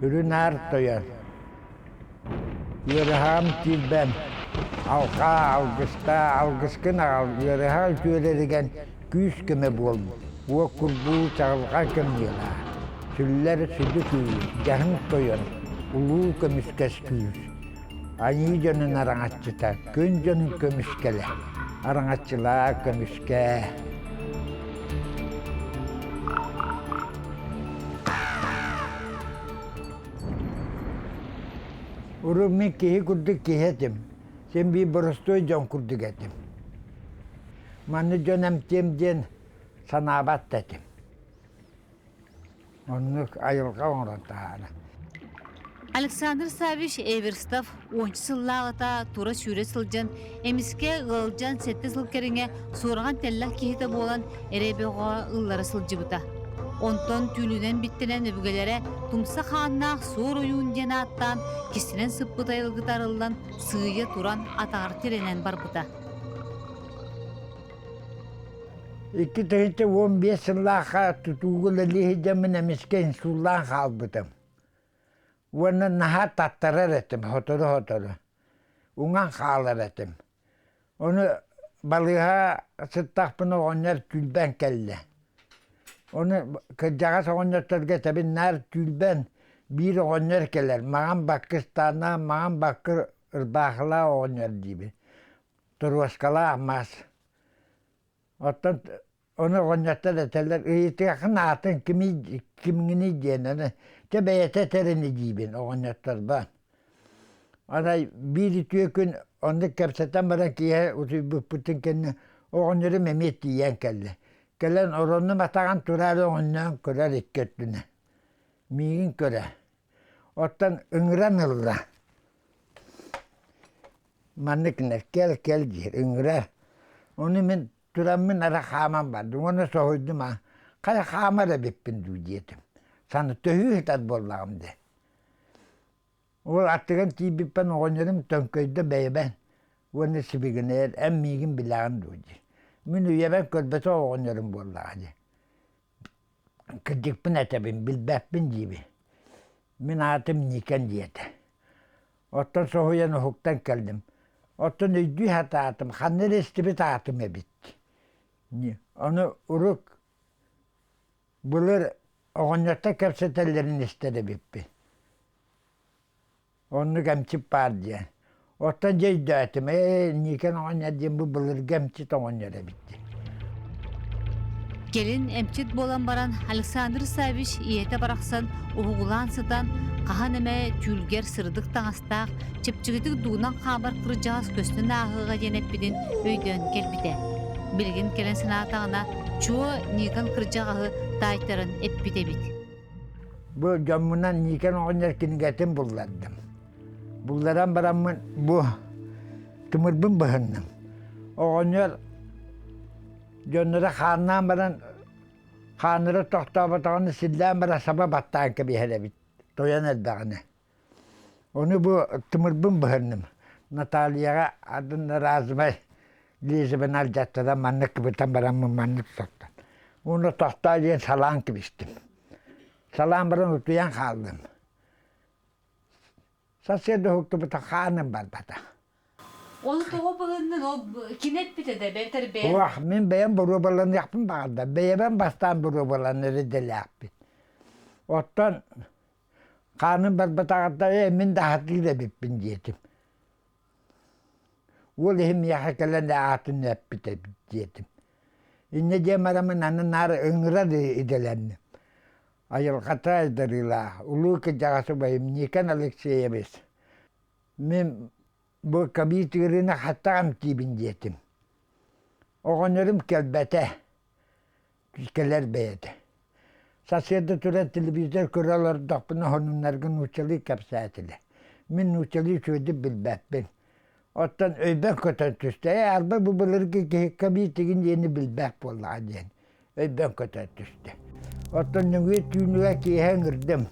Үрүн аар тойон, ыарыһаҕым киирбэм, алҕаа, алгыстаа, алгыскын аҕал, ыарыһах үтүөлэригэр күүс-көмө буол, уот курбуу чаҕылҕан кымньыылаа, сүллэр сүдү күүс, дьаһын тойон, улуу көмүскэс күүс, айыы дьонун араҥаччыта, күн дьонун көмүскэлэ, араҥаччылаа, көмүскээ. Урут мин киһи курдук киһи этим. Син биир боростуой дьон курдук этим. Манна дьон эмтиэм диэн санаабат да этим. Оннук айылҕа оҥорон таһаара. Александр Саввич Эверстов уонча сыллааҕыта тура сүүрэ сылдьан, эмискэ ыалдьан сэттэ сыл кэриҥэ суораҕан тэллэх киһитэ буолан эрэй бөҕөҕө ыллара сылдьыбыта. Онтон түүлүнэн биттэнэн өбүгэлэрэ тумса хааннаах суор ойуун диэн ааттаан кистэнэн сыппыт айылгыта арыллан сыыйа туран атаҕар тирэнэн барбыта. 2015 сыллаахха тутууга үлэлии сылдьаммын эмискэ инсуллаан хаалбытым. Уонна наһаа таттарар этим сотору-сотору. Уҥан хаалар этим. Ону балыыһа сыттахпына оҕонньор түүлбэн кэллэ. Ону кырдьаҕас оҕонньотторго этэбин наар түүлбэн биир оҕонньор кэлэр, маҕан баккы ыстааннаах, маҕан баккы ырбаахылаах оҕонньор диибин. Торуоскалаах мас. Оттон ону оҕонньоттор этэллэр ыйытыаххын аатын кимий кимҥиний диэн аны чэ бэйэтэ этэр ини диибин оҕонньотторбо. Арай биир үтүө күн оннук кэпсэтэн баран киэһэ утуйбуппутун кэннэ оҕонньорум эмиэ тиийэн кэллэ. Кэлэн оронум атаҕын тураары оҥонньоон көрөр икки өттүнэ. Миигин көрө. Оттон ыҥыран ылла. Маннык кэл кэл диир ыҥырар. Ону мин тураммын эрэ хааман бардым уонна соһуйдум аа хайа хаамар эбиппин дуу диэтим. Саны төһүү сытар буоллаҕым дии. Ол аттыгар тиийбиппин оҕонньорум төҥкөйдө бэйэбэр уонна сибигинэйэр эн миигин билэҕин дуо диир. Мин үйэбэр көрбөтөх оҕонньорум буоллаҕа дии. Кырдьыкпын этэбин, билбэппин диибин. Мин аатым Никон диэтэ. Оттон соһуйан уһуктан кэллим. Оттон өйдүү сатаатым, ханна эрэ истибит аатым эбит. Ону урук былыр оҕонньоттор кэпсэтэллэрин истэр эбиппин. Оннук эмчит баар диэн. Оттон дьэ өйдөөтүм, ээ, Никон оҕонньор диэн бу былыргы эмчит оҕонньор эбит диэн. Кэлин эмчит буолан баран Александр Саввич ийэтэ барахсан уһугулаан сытан хаһан эмэ түүлгэр сырдык таҥастаах, чэпчэкитик дугунан хаамар кырдьаҕас көстөн ааһыаҕа диэн эппитин өйдөөн кэлбитэ. Билигин кэлэн санаатаҕына, чуо Никон кырдьаҕаһы таайтаран эппит эбит. Бу дьоммунан Никон оҕонньор кинигэтин буллардым. Булларан бараммын бу тымырбын быһынным. Оҕонньор дьонноро хааннаан баран хааннара тохтооботоҕуна силлээн баран саба баттаан кэбиһэр эбит тойон эрдэҕинэ. Ону бу тымырбын быһынным. Натальяҕа атын разовай Лизабын алдьаттаран маннык кыбытан бараммын маннык соттон. Уонна тохтоо диэн салаан кэбистим. Салаан баран утуйан хааллым. Сарсыарда уһуктубута хааным барбата. Ол тоҕо быһыннын ол кини эппитэ да бэтэр бэйэм. Уох, мин бэйэм боруобаланыахпын баҕарда. Бэйэбэн бастаан боруобаланар идэлээхпин. Оттон хааным барбатаҕыттан ээ мин да сатыыр эбиппин диэтим. Уол иһин миэхэ кэлэн аатын эппит эбит диэтим. Инньэ диэн бараммын аны наар ыҥырар идэлэнним. Айылҕата айдарыылаах, улуу кырдьаҕас убайым Никон Алексеевич мин бу ковид ыарыыны хаттаҕам диибин диэтим. Оҕонньорум кэлбэтэ, кэлэр бэйэтэ. Сарсыарда туран телевизор көрө олордохпуна сонуннарга нууччалыы кэпсээтилэр. Мин нууччалыы үчүгэйдик билбэппин. Оттон өйбөр көтөн түстэ, ээ арба бу былыргы киһи ковид игин диэни билбэт буоллаҕа диэн өйбөн көтөн түстэ. Оттон нөҥүө түүнүгэр киэһэ ыҥырдым.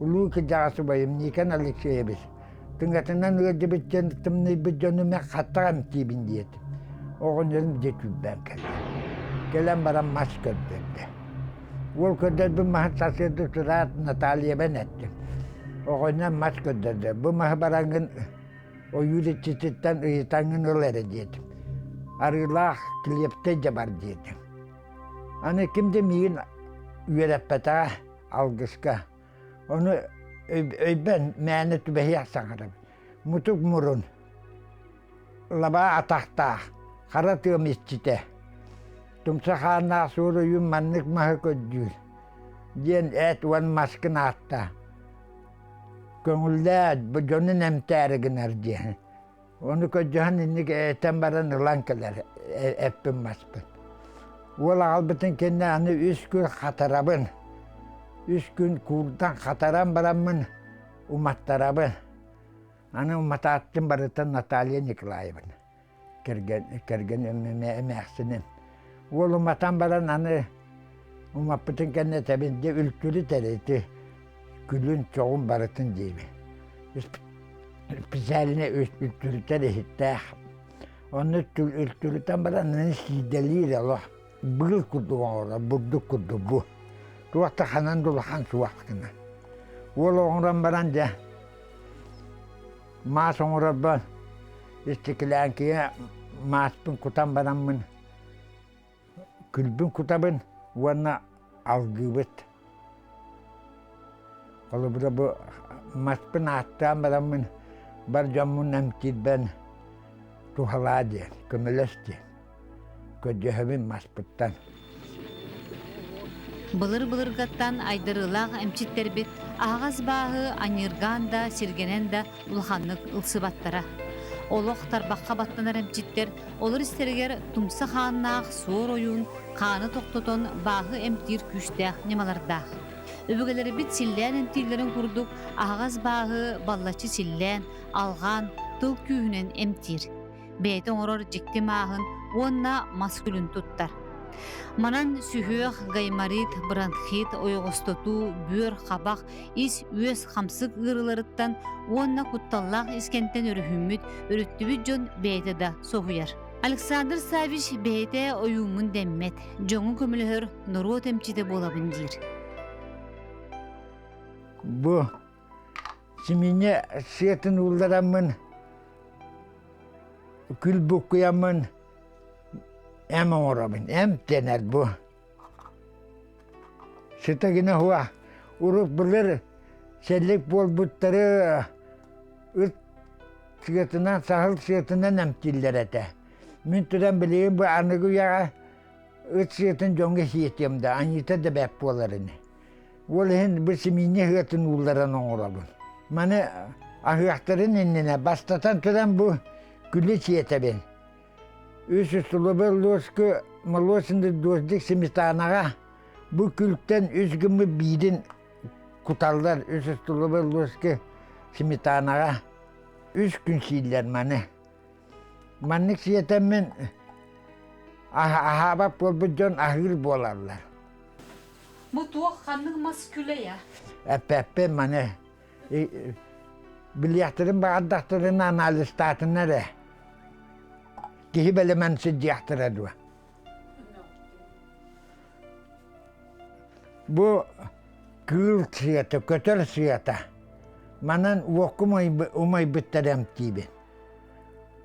Улуу кырдьаҕас убайым Никон Алексеевич тыҥатынан ыалдьыбыт диэн тымныйбыт дьону мин хаттаҕа эмтиибин диэтим. Оҕонньорум дьэ түүрбээн кэллэ. Кэлэн баран мас көрдөрдө. Уол көрдөрбүт маһын сарсыарда тураат Натальябын эттим. Оҕонньор мас көрдөрдө. Бу маһы бараҥҥын ойуур иччититтэн ыйытаҥҥын ыл эрэ диэтим. Арыылаах килиэптэй дьабар диэтим. Аны ким да миигин үөрэппэтэҕэ алгыска. Ону өйбөн мээнэ түбэһиэх саҥарабын. Мутук мурун, лабаа атахтаах, хара тыам иччитэ. Тумса хааннаах суор ойуун маннык маһы көрдүүр диэн эт уон маскын аатта. Көҥүллээ, дьонун эмтээри гынар диэн. Ону көрдөһөн инник этэн баран ылан кэлэр эппин маспын. Уол аҕалбытын кэннэ аны үс күн хатарабын. Үс күн куурдан хатаран бараммын уматтарабын. Аны уматааттым барыта Наталья Николаевна кэргэн кэргэн эмээхсиним. Уол уматан баран аны умаппытын кэннэ этэбин дьэ үлтүрүт эрэ ити күлүн чоҕун барытын диибин. Специально үлтүрүтэр иһиттээх. Онно үлтүрүтэн баран аны сиидэлиир олох быыл курдук оҥорор, бурдук курдук бу. Туох да ханан да улахан суох гына. Уол оҥорон баран дьэ маас оҥорорбор истикилээҥкигэ мааспын кутан бараммын күлбүн кутабын уонна алгыыбыт. Холобура бу маспын ааттаан бараммын бар дьоммун эмтиирбэн туһалаа диэн, көмөлөс диэн көрдөһөбүн маспыттан. Былыр-былыргаттан айдарыылаах эмчиттэрбит аһаҕас бааһы аньыыргаан да, сиргэнэн да улаханнык ылсыбаттара. Олох тарбахха баттанар эмчиттэр олор истэригэр тумса хааннаах суор ойуун хааны тохтотон бааһы эмтиир күүстээх ньымалардаах. Өбүгэлэрбит силлээн эмтииллэрин курдук аһаҕас бааһы баллаччы силлээн, алҕаан, тыл күүһүнэн эмтиир. Бэйэтэ оҥорор дьикти мааһын уонна мас күлүн туттар. Манан сүһүөх, гайморит, бронхит, ойоҕостотуу, бүөр, хабах, ис-үөс хамсык ыарыыларыттан уонна кутталлаах искэнтэн өрүһүммүт, өрүттүбүт дьон бэйэтэ да соһуйар. Александр Саввич бэйэтэ ойууммун дэммэт, дьоҥу көмөлөһөр норуот эмчитэ буолабын диир. Бу симиинньэ сыатын ууллараммын, күл буккуйаммын эм оҥоробун, эмтэнэр бу. Сыта гына хуа урут былыр сэллик буолбуттары ыт сыатынан, саһыл сыатынан эмтииллэр этэ. Мин туран билигин бу аныгы үйэҕэ ыт сыатын дьоҥҥо сиэтиэм да, аньыыта да бэрт буолар ини. Ол иһин бу симиинньэ сыатын уулларан оҥоробун. Маны аһыахтарын иннинэ бастатан туран бу күлү сиэтэбин. Үс устулубар луоску молочный дождик сметанаҕа бу күлтэн үс гыммыт биирин куталлар. Үс устулубар луоску сметанаҕа үс күн сииллэр маны. Маннык сиэтэммин аһаабат буолбут дьон аһыыр буолаллар. Бу туох ханнык мас күлэй а? Эппэппин маны билиэхтэрин баҕардахтарына анализтаатыннар ээ. Киһи бэлэмэн сылдьыахтара дуо? Бу кыыл сыата, көтөр сыата. Манан уоккум умайбыттар эмтиибин.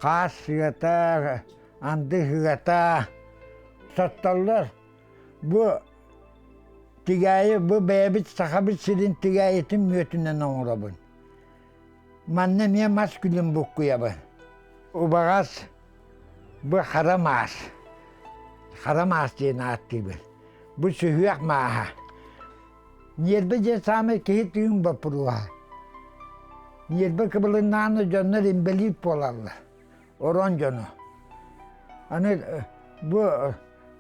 Хаас сыата, анды сыата соттоллор. Бу тигээйи бу бэйэбит Сахабыт сирин тигээйитин мүөтүнэн оҥоробун. Манна эмиэ мас күлүн буккуйабын. Убаҕас бу хара маас. Хара маас диэн ааттыыбын. Бу сүһүөх мааһа. Ньиэрбэ диэн саамай киһи тыын боппуруоһа. Ньиэрбэ кыбылыннаҕына дьоннор инбэлиит буолаллар. Орон дьоно. Аны бу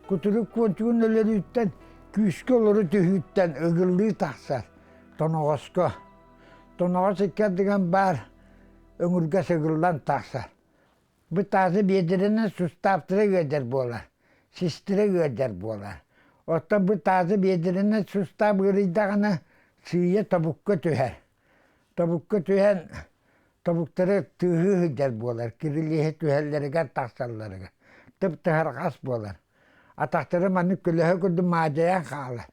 кутурук куончугун өлөрүүттэн күүскэ олору түһүүттэн ыгыллыы тахсар тоноҕоско. Тоноҕос икки баар өҥүргэ сыгыллан тахсар. Бу таасы биэдэрэнэн сустааптара ыалдьар буолар, систэрэ ыалдьар буолар. Оттон бу таасы биэдэрэнэн сустаап ыарыйдаҕына сыыйа тобукка түһэр. Тобукка түһэн тобуктары тыаһыы сылдьар буолар, кирилиэһи түһэллэригэр тахсалларыгар. Тып-тыһарҕас буолар. Атахтара маннык көлөһө курдук маадьайан хаалар.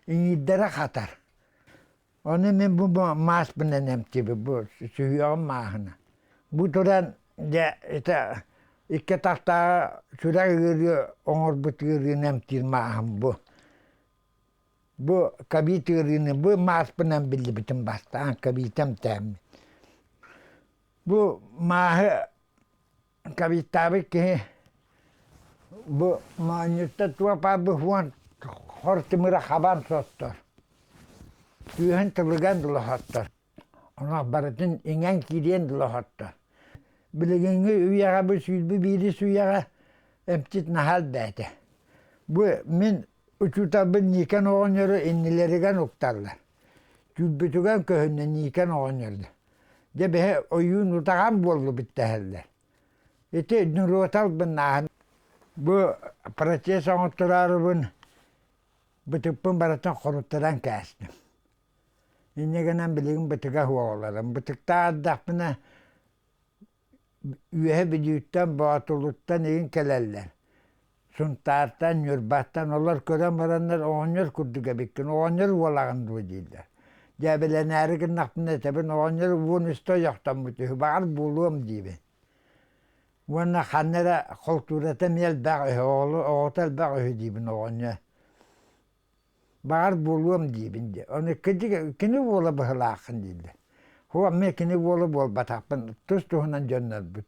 Иҥиирдэрэ хатар. Ону мин бу мааспынан эмтиибин, бу сүһүөҕүм мааһына. Бу туран дьэ ити икки атахтааҕы сүрэх ыарыы оҥорбут ыарыыны эмтиир мааһым бу. Бу ковид ыарыыны бу мааспынан биллибитим бастаан ковид эмтээммин. Бу мааһы ковидтаабыт киһи бу моонньуттан туох баар быһуон хор тымыра хабан соттор. Түөһүн тылыган дылы соттор. Онон барытын иҥэн киириэн дылы соттор. Билигиҥҥи үйэҕэ бу сүүрбү биирис үйэҕэ эмчит наһаа элбээтэ. Бу мин учууталбын Никон оҕонньору иннилэригэр укталлар. Түүрбүтүгэр көһүннэ Никон оҕонньор. Дьэ бэһэ ойуун утаҕан буоллубут дэһэллэр. Ити нуруоталбын ааһан бу протез оҥоттороорубун бытыкпын барытын хоруттаран кээстим. Инньэ гынан билигин бытыга суох Бытыктаах эрдэхпинэ Үөһэ Бүлүүттэн, Боотулуттан игин кэлэллэр. Сунтаартан, Ньурбаттан олор көрөн бараннар оҕонньор курдук эбиккин, оҕонньор уолаҕын дуо дииллэр. Дьээбэлэнээри гыннахпына этэбин, оҕонньор уон үстэ ойохтоммут үһү, баҕар буолуом диибин. Уонна ханна эрэ холтуурата эмиэ элбэх үһү, оҕото элбэх үһү диибин оҕонньор. Баҕар буолуом диибин дии. Ону кини уола быһылааххын дииллэр. Һуох мин кини уола буолбатахпын, тус-туһунан дьоннорбут.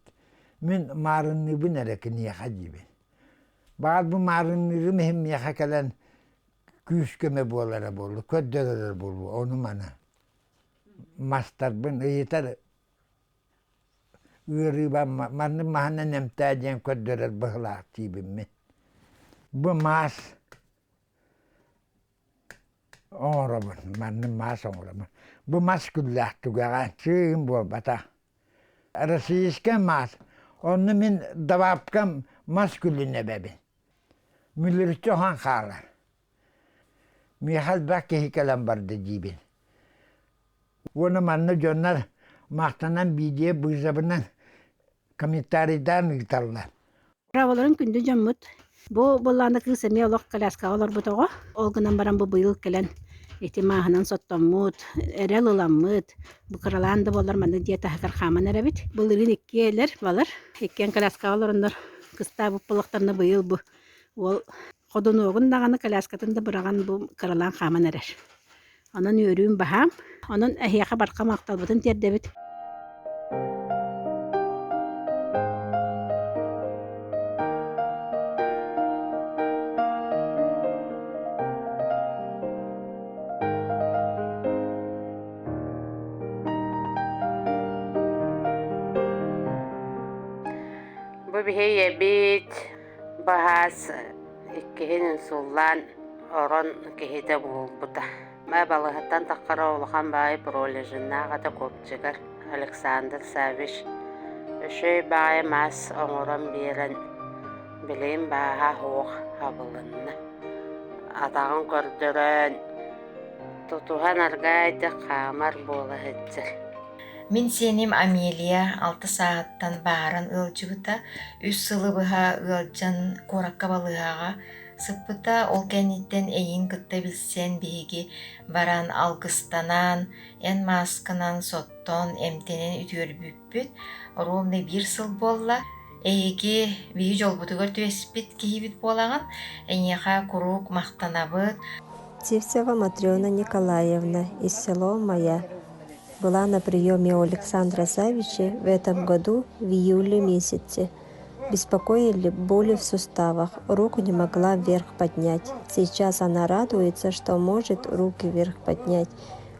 Мин маарынныыбын эрэ киниэхэ диибин. Баҕар бу маарынныырым иһин миэхэ кэлэн күүс-көмө буолара буолуо, көрдөрөрө буолуо, ону-маны. Мастарбын ыйытар ыарыыбар маннык маһынан эмтээ диэн көрдөрөр быһылаах диибин мин. Бу маас Оҥоробун, маннык маас оҥоробун. Бу мас күллээх түгэҕэ чыын буолбатах. Российскай маас. Онно мин добавкам мас күлүн эбэбин. Мүлүрүччү оһон хаалар. Миэхэ элбэх киһи кэлэн барда диибин. Уонна манна дьоннор махтанан биидийэ быысабынан комментарийдаан ыыталлар. Праваларын күндү дьоммут. Бу былаана кыыс эмиэ олох коляскаҕа олорбут оҕо. Ол гынан баран бу быйыл кэлэн ити мааһынан соттоммут, эрэл ыламмыт, бу кыралаан да буоллар маннык дьиэ таһыгар хааман эрэбит. Былырыын иккиэлэр балар, иккиэн коляскаҕа олороннор кыстаабыт буоллахтарына быйыл бу уол ходунуогун даҕаны коляскатын да быраҕан бу кыралаан хааман эрэр. Онон үөрүүм баһаам. Онон эһиэхэ барҕа махталбытын тиэрдэбит. Бу биһи ийэбит баһаас иккиһин инсуллаан орон киһитэ буолбута. Балыһаттан таххара улахан баай пролежиннаах этэ копчигар Александр Саввич үчүгэй баҕайы мас оҥорон биэрэн билигин бааһа суох хабылынна. Атаҕын көрдөрөн тутуһан аргаайдык хаамар буола сылдьар. Мин сиэним Амелия алта сааһыттан бааһыран ыалдьыбыта, үс сылы быһа ыалдьан куоракка балыыһаҕа сыппыта. Ол кэнниттэн эйигин кытта билсэн биһиги баран алгыстанан, эн маасканан соттон, эмтэнэн үтүөрбүппүт. Ровно биир сыл буолла. Эһиги биһи дьолбутугар түбэспит киһибит буолаҕын. Эйиэхэ куруук махтанабыт. Сивцева Матрена Николаевна из села Мая была на приеме у Александра Савича в этом году в июле месяце. Беспокоили боли в суставах, руку не могла вверх поднять. Сейчас она радуется, что может руки вверх поднять.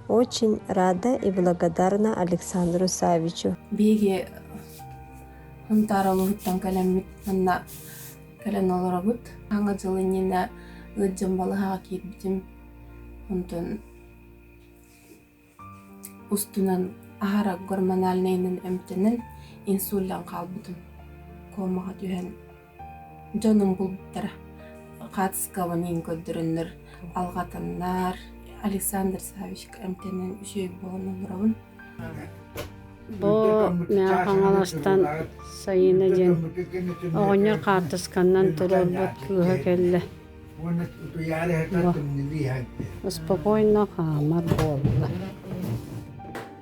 Очень рада и благодарна Александру Савичу. Биһиги Һунтаар олуһуттан кэлэммит манна кэлэн олоробут. Саҥа дьыл иннинэ ыалдьан балыһаҕа киирбитим. Онтон устунан аһара гормональнайынан эмтэнэн инсуллан хаалбытым. Комаҕа түһэн дьонум булбуттара. Хаатыскабын иин көрдөрөннөр алҕатаннар Александр Савичка эмтэнэн үчүгэй буолан олоробун. Бу Мэҥэ Хаҥаластан Сайыына диэн оҕонньор хаартысканнан туруорбут кыыһа кэллэ. Спокойно хаамар буолла.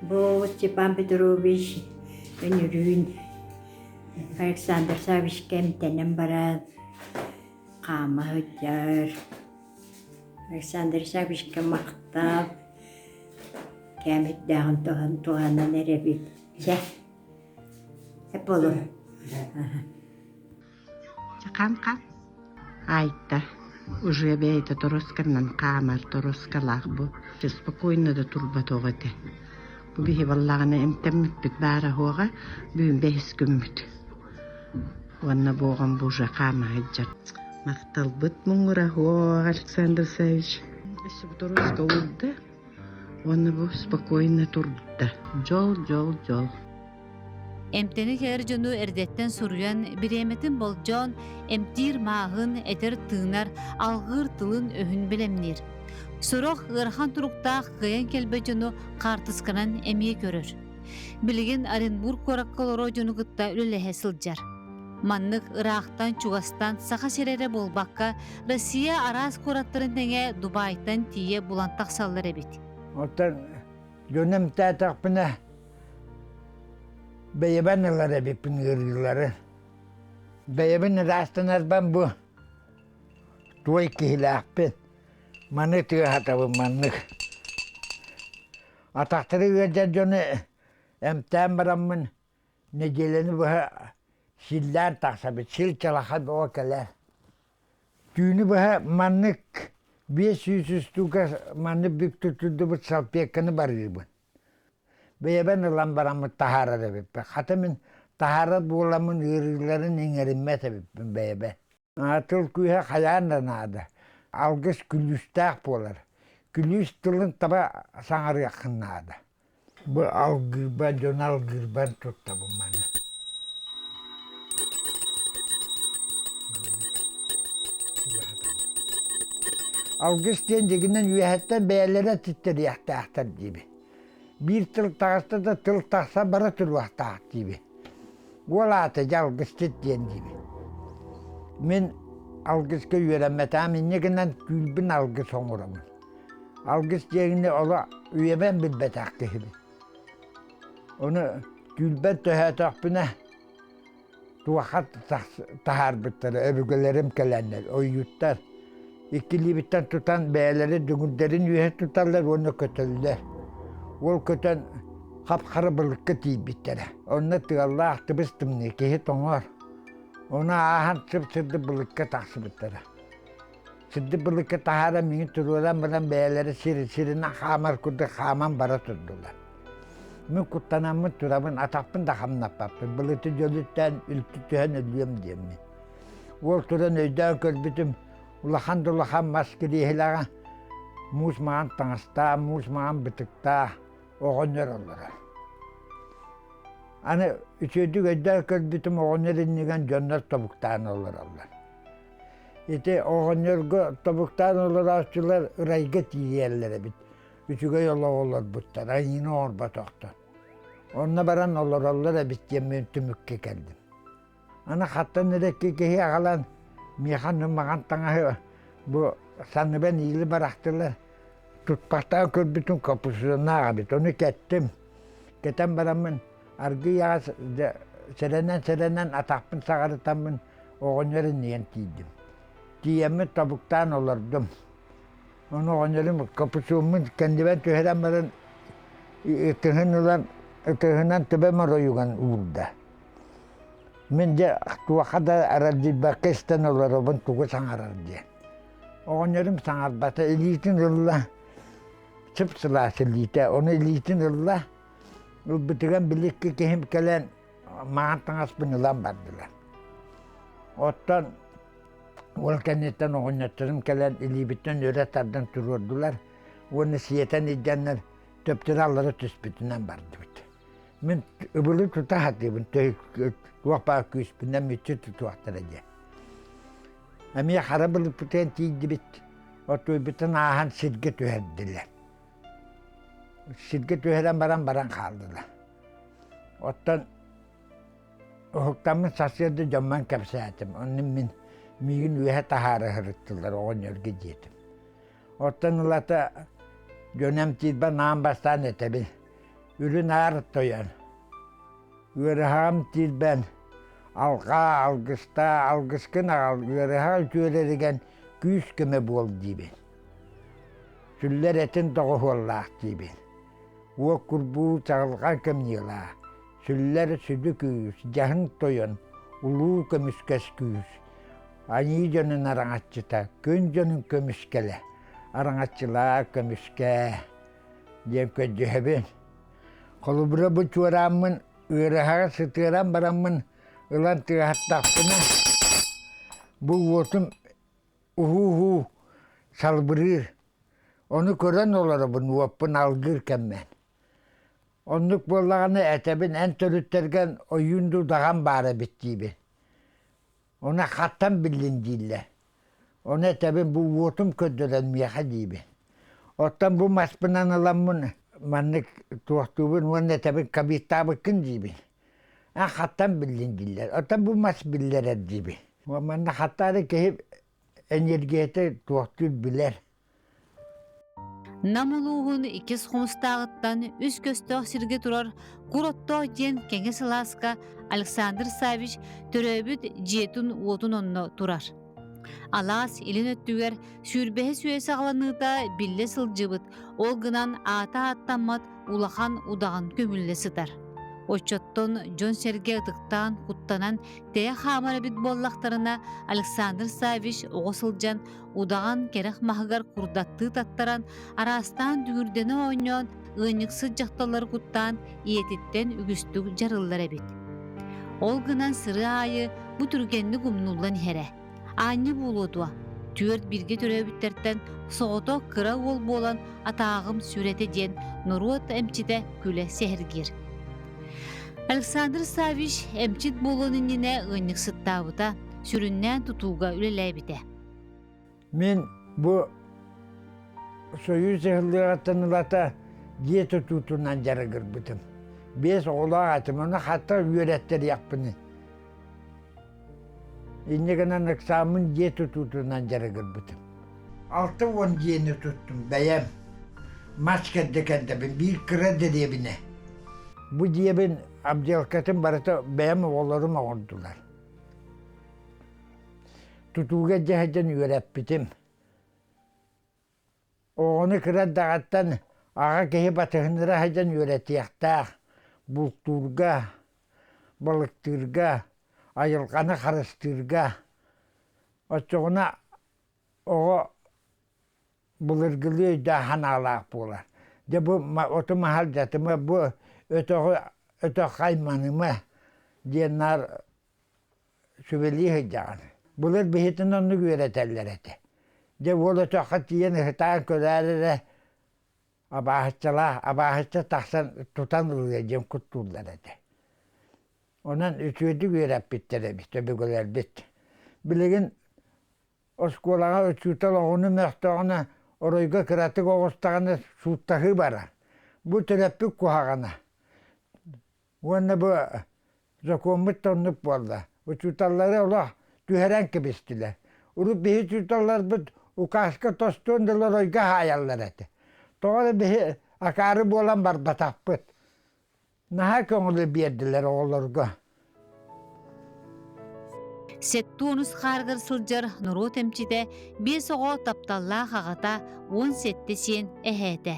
Бу Степан Петрович Өнөрүүн Александр Саввичка эмтэнэн баран хаама сылдьар. Александр Саввичка махтал кээмэйдээҕин туһанан эрэбит. Чэ, эполу. Хаан-хаан Айта уже бэйэтэ торуосканан хаамар торуоскалаах бу спокойно да турбатоҕо этэ. Бу биһи баллаҕына эмтэммиппит баара суоҕа бүгүн бэһис күммүт. Уонна бу оҕом бу уже хаама сылдьар. Махталбыт муҥура суох Александр Савич. Өссө бу торуоска уурда уонна бу спокойно турда. Дьол, дьол, дьол. Эмтэни кэлэр дьону эрдэттэн суруйан, бириэмэтин болдьоон, эмтиир мааһын, этэр-тыынар, алҕыыр тылын-өһүн бэлэмниир. Сорох ыарахан туруктаах кыайан кэлбэт дьону хаартысканан эмиэ көрөр. Билигин Оренбург куоракка олорор дьону кытта үлэлэһэ сылдьар. Маннык ыраахтан-чугастан Саха сирэ эрэ буолбакка, Россия араас куораттарын тэҥэ Дубайтан тиийэ булан тахсаллар эбит. Оттон дьону эмтээтэхпинэ Бэйэбин ылар эбиппин ыарыылары. Бэйэбин ыраастанарбан бу туой киһилээхпин. Маны тыаһатабын маннык. Атахтары ыалдьар дьону эмтээн бараммын нэдиэлэни быһа силлээн тахсабыт. Сил чалаха бөҕө кэлэр. Түүнү быһа маннык 500 устуука маннык бүк туттурдубут салпиакканы барыыбын. Бэйэбин ылан бараммыт таһаарар эбиппин. Хата мин таһаарар буоламмын ыарыыларын иҥэриммэт эбиппин бэйэбэ. Тыл күүһэ хайаан да наада. Алгыс күлүүстээх буолар. Күлүүс тылын таба саҥарыаххын наада. Бу алгыырбар, дьону алгыырбар туттабын маны. Алгыс диэн дьигинэн үөһэттэн бэйэлэрэ титтэриэхтээхтэр диибин. Биир тыл таҕыста да тыл тахса бара туруохтаах диибин. Уол аата дьэ алгысчыт диэн диибин. Мин алгыска үөрэммэтэҕим инньэ гынан түүлбүн алгыс оҥоробун. Алгыс диэҥҥэ оло үйэбэн билбэтэх киһибин. Ону түүлбэр төһөөтөхпүнэ туохха таһаарбыттара өбүгэлэрим кэлэннэр ойууттар иккилиибиттэн тутан бэйэлэрин дүҥүрдэрин үөһэ туталлар уонна көтөллөр. Ол көтөн хап-хара былыкка тиийбиттэрэ. Онно тыаллаах тыбыс тымныы киһи тоҥор. Ону ааһан сып-сырдык былыкка тахсыбыттара. Сырдык былыкка таһааран миигин туруоран баран бэйэлэрэ сир-сиринэн хаамар курдук хааман бара турдулар. Мин куттанаммын турабын, атахпын да хамнаппаппын, былыты дьөлүттээн үлтү түһэн өлүөм диэммин. Уол туран өйдөөн көрбүтүм, улахан да улахан мас кириэһилэҕэ муус маҥан таҥастаах, муус маҥан бытыктаах оҕонньор олорор. Аны үчүгэйдик өйдөөн көрбүтүм оҕонньор иннигэн дьоннор тобуктаан олороллор. Ити оҕонньорго тобуктаан олорооччулар ырайга тиийэллэр эбит. Үчүгэй олоҕу олорбуттар, айыыны оҥорботохтор. Онно баран олороллор эбит диэн мин түмүккэ кэллим. Аны хаттан эрэ киһи аҕалан миэхэ маҥан таҥаһы бу санныбан иили барахтылар. Тутпахтаан көрбүтүм капусунаах эбит. Ону кэттим. Кэтэн бараммын аргыый аҕас сэрэнэн-сэрэнэн атахпын саҕарытаммын оҕонньор иннигэн тиийдим. Тиийэммин тобуктаан олордум. Ону оҕонньорум капусууммун кэннибэр түһэрэн баран ытыһын ылан ытыһынан төбөм оройуган уурда. Мин дьэ туохха да аралдьыйбакка истэн олоробун тугу саҥарар диэн. Оҕонньорум саҥарбата, илиитин ылла, сып-сылаас илиитэ, ону илиитин ылла, ылбытыгар били икки киһим кэлэн маҥан таҥаспын ылан бардылар. Оттон ол кэнниттэн оҕонньотторум кэлэн илиибиттэн өрө тардан туруордулар уонна сиэтэн илдьэннэр төптөрү аллара түспүтүнэн бардыбыт. Мин ыбылы тута сатыыбын, туох баар күүспүнэн мүччү тутуохтара диэн. Эмиэ хара былыппытыгар тиийдибит, отуйбутун ааһан сиргэ түһэрдилэр. Сиргэ түһэрэн баран баран хааллылар. Оттон уһуктаммын сарсыарда дьоммун кэпсээтим. Онно мин миигин үөһэ таһаара сырыттылар оҕонньорго диэтим. Оттон ылата дьон эмтиирбэр аан бастаан этэбин. Үрүн аар тойон. Ыарыһаҕым тиирбэн алҕаа, алгыстаа, алгыскын аҕал, ыарыһах үтүөлэригэн күүс-көмө буол диибин. Сүллэр этин доҕуһуоллаах диибин. Уот курбуу чаҕылҕан кымньыылаа, сүллэр сүдү күүс, дьаһын тойон, улуу көмүскэс күүс, айыы дьонун араҥаччыта, күн дьонун көмүскэлэ, араҥаччылаа көмүскээ диэн көрдөһөбүн. Холобура бу чуорааммын ыарыһаҕа сытыаран бараммын ылан тыаһаттахпына, бу уотум уһуу-уһуу салбырыыр. Ону көрөн олоробун уоппун алгыыр кэммэр. Оннук буоллаҕына этэбин эн төрүттэргэн ойуун дудаҕан баар эбит диибин. Ону хаттан биллин дииллэр. Ону этэбин бу уотум көрдөрөн миэхэ диибин. Оттон бу маспынан ыламмын маннык туохтуубун уонна этэбин кабиттаабыккын диибин. А хаттан биллин дииллэр. Оттон бу мас биллэрэр диибин. Манна хаттаары киһи энергията туохтуур билэр. Нам улууһун иккис хомустааҕыттан үс көстөөх сиргэ турар Кур оттоох диэн кэҥэс алааска Александр Савич төрөөбүт дьиэтин-уотун онно турар. Алаас илин өттүгэр сүүрбэһис үйэ саҕаланыыта биллэ сылдьыбыт, ол гынан аата ааттаммат улахан удаҕан көмүллэ сытар. Оччоттон дьон-сэргэ ытыктаан, куттанан тэйэ хаамар эбит буоллахтарына, Александр Савич оҕо сылдьан удаҕан кэрэх маһыгар курдаттыы таттаран, араастаан дүҥүрдэнэ оонньоон, ыанньыксыт дьахталлары куттаан ийэтиттэн үгүстүк дьарыллар эбит. Ол гынан сырыы аайы бу түргэнник умнуллан иһэрэ. Аанньа буолуо дуо, түөрт бииргэ төрөөбүттэртэн соҕотох кыра уол буолан атааҕым сүрэтэ диэн норуот эмчитэ күлэ сэһэргиир. Александр Саввич эмчит буолуон иннинэ ыанньыксыттаабыта, сүрүннээн тутууга үлэлээбитэ. Мин бу Союз ыһыллыаҕыттан ылата дьиэ тутуутунан дьарыгырбытым. Биэс оҕолоох этим, ону хата үөрэттэриэхпиний. Инньэ гынан ыксааммын дьиэ тутуутунан дьарыгырбытым. 60 дьиэни туттум бэйэм. Мас кэрдэ кэрдэбин, биир кыра дэриэбинэ. Бу дьиэбин отделкатын барыта бэйэм оҕолорум оҥордулар. Тутууга дьэ үөрэппитим. Оҕону кыра эрдэҕиттэн аҕа киһи батыһыннара сылдьан үөрэтиэхтээх, бултуурга, балыктыырга, айылҕаны харыстыырга. Оччоҕуна оҕо былыргылыы өйдөөх санаалаах буолар. Дьэ бу оту маһы алдьатыма, бу өтөҕү өтөххө айманыма диэн наар сүбэлии сылдьаҕын. Былыр биһитин оннук үөрэтэллэр этэ. Дьэ уол өтөххө тиийэн ыһытаан көрөөр эрэ абааһыччалаах абааһычча тахсан тутан ылыа диэн куттууллар этэ. Онон үчүгэйдик үөрэппиттэр эбит өбүгэлэрбит. Билигин оскуолаҕа учуутал оҕону мөхтөҕүнэ оройго кыратык оҕустаҕына сууттаһыы барар. Бу төрөппүт куһаҕана. Уонна бу сокуоммут да оннук буолла. Учууталлары олох түһэрэн кэбистилэр. Урут биһи учууталларбыт указка тостуон да оройго хаайаллар этэ. Тоҕо эрэ биһи акаары буолан барбатахпыт. Наһаа көҥүлү биэрдилэр оҕолорго. Сэттэ хаарыгар сылдьар норуот эмчитэ биэс оҕо тапталлаах аҕата 17 сиэн эһээтэ.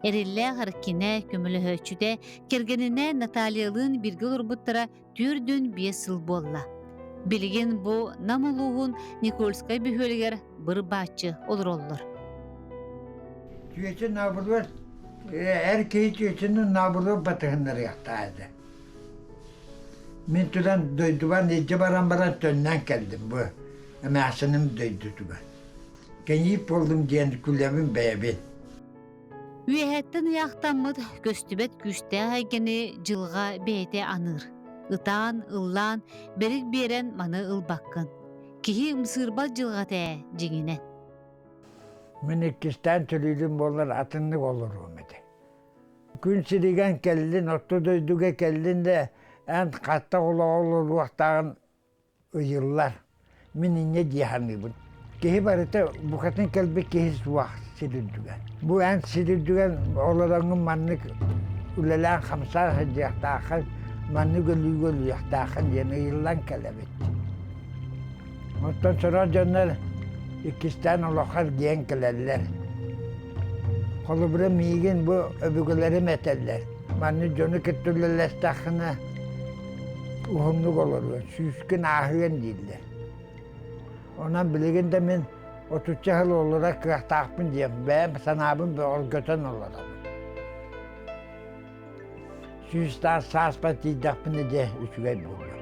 Эриллээх Эркинэ көмөлөһөөччүтэ кэргэнинээн Натальялыын бииргэ олорбуттара 45 сыл буолла. Билигин бу Нам улууһун Никольскай бөһүөлэгэр быр-бааччы олороллор. Түөтүн наоборот, эр киһи түөтүнүн наоборот батыһыннарыахтаах этэ. Мин туран дойдубар илдьэ баран баран төннөн кэллим бу эмээхсиним дойдутугар. Кэньиип буоллум диэн күлэбин бэйэбин. Үөһэттэн ыйаахтаммыт көстүбэт күүстээх эйгэни дьылҕа бэйэтэ аныыр. Ытаан, ыллаан, бэрик биэрэн маны ылбаккын. Киһи ымсыырбат дьылҕата ээ, дьиҥинэн. Мин иккистээн төрүүлүм буоллар атыннык олоруом этэ. Күн сиригэн кэллин, орто дойдуга кэллин да эн хатта олоҕу олоруохтааҕын ыйыллар. Мин инньэ дии саныыбын. Киһи барыта букатын кэлбит киһи суох сир үрдүгэр. Бу эн сир үрдүгэр олороҥҥун маннык үлэлээн-хамсаан сылдьыахтааххын, маннык өлүүгэ өлүөхтээххин диэн ыйыллан кэлэбит. Оттон сорох дьоннор иккистээн олоххо эргийэн кэлэллэр. Холобура миигин бу өбүгэлэрим этэллэр. Маннык дьону кытта үлэлэстэххинэ уһуннук олоруон, сүүскүн ааһыан дииллэр. Онон билигин да мин отучча сыл олорор кыахтаахпын диэн бэйэм санаабын бөҕөргөтөн олоробун. Сүүс сааспар тиийдэхпинэ дьэ үчүгэй буолуо.